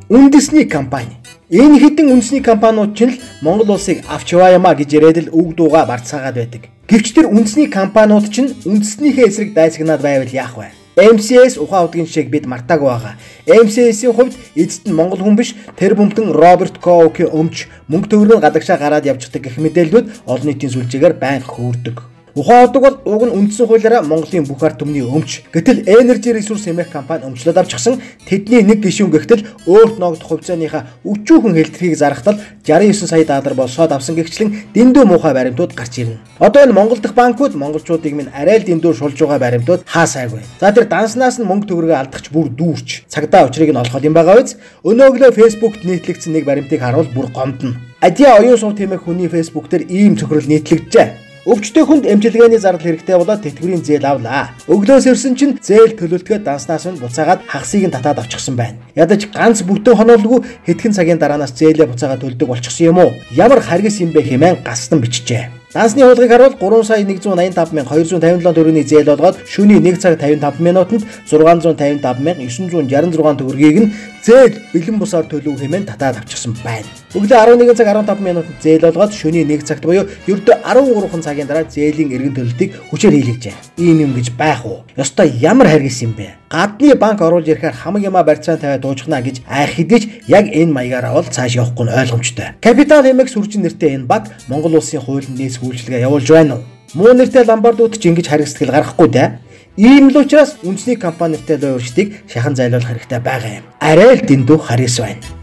Үндэсний компани. Энэ хэдэн үндэсний компаниуд чинь л Монгол улсыг авч яваа юмаа гэж яриад л үг дууга барцаагаад байдаг. Гэвч тэр үндэсний компаниуд чинь үндэснийхээ эсрэг дайцагнаад байвал яах вэ? MCS ухаан удгийн жишээг бид мартаагүй байгаа. MCS-ийн хувьд эцэст нь Монгол хүн биш, тэр бумтан Роберт Коуки өмч мөнгө төгрөг нь гадагшаа гараад явждаг гэх мэдээллүүд олон нийтийн сүлжээгээр байнга хөөрдөг. Ухаан удаг бол уг нь үндсэн хуулиараа Монголын бүх ард түмний өмч. Гэтэл Energy Resource хэмээх компани өмчлөд авчихсан тэдний нэг гишүүн гэхтэл өөрт ногдох хувьцааныхаа өчүүхэн хэлтэрхийг зарахтал 69 сая доллар болсоод авсан гэгчлэн дэндүү муухай баримтууд гарч ирнэ. Одоо энэ Монгол дахь банкуд монголчуудыг минь арай л дэндүү шулж байгаа баримтууд хаа сайгүй. За тэр данснаас нь мөнгө төгрөгөө алдахч бүр дүүрч. Цагдаа учрыг нь олоход юм байгаа биз? Өнөөглөө Facebook-т нийтлэгдсэн нэг баримтыг харуул бүр гомдно. Адиа оюун сув тэмээх хүний Facebook дээр ийм цохирол нийтлэгджээ. Өвчтөе хүнд эмчилгээний зардал хэрэгтэй болоод тэтгэврийн зээл авлаа. Өглөөс ирсэн чинь зээл төлөлтгөө данснаас нь буцаагаад хагасыг нь татаад авчихсан байна. Ядаж ганц бүтэн хоноолгүй хэдхэн цагийн дараанаас зээлээ буцаагаад төлдөг болчихсон юм уу? Ямар харгас юм бэ хэмээн гастан бичжээ. Дансны хуулгыг харуул 3 сая 185,257 төгрөгийн зээл болгоод шөнийн 1 цаг 55 минутанд 655,966 төгрөгийг нь зээл бэлэн бусаар төлөв хэмээн татаад авчихсан байна. Өглөө 11 цаг 15 минутанд зээл болгоод шөнийн 1 цагт буюу ердөө 13 цагийн дараа зээлийн эргэн төлөлтийг хүчээр хийлгэжээ. Ийм юм гэж байх уу? Ёстой ямар харгас юм бэ? Гадны банк оруулж ирэхээр хамаг юмаа барьцаан тавиад дуужхнаа гэж айх хэдий ч яг энэ маягаараа бол цааш явахгүй нь ойлгомжтой. Капитал хэмээх сүржин нэртэй энэ баг Монгол улсын хуулинд нийцэх үйлчилгээ явуулж байна уу? Муу нэртэй ломбардууд ч ингэж харгас сэтгэл гаргахгүй дээ. Ийм л учраас үндэсний компани нэртэй луйварчдыг шахан зайлуулах хэрэгтэй байгаа юм. Арай л дэндүү харгас байна.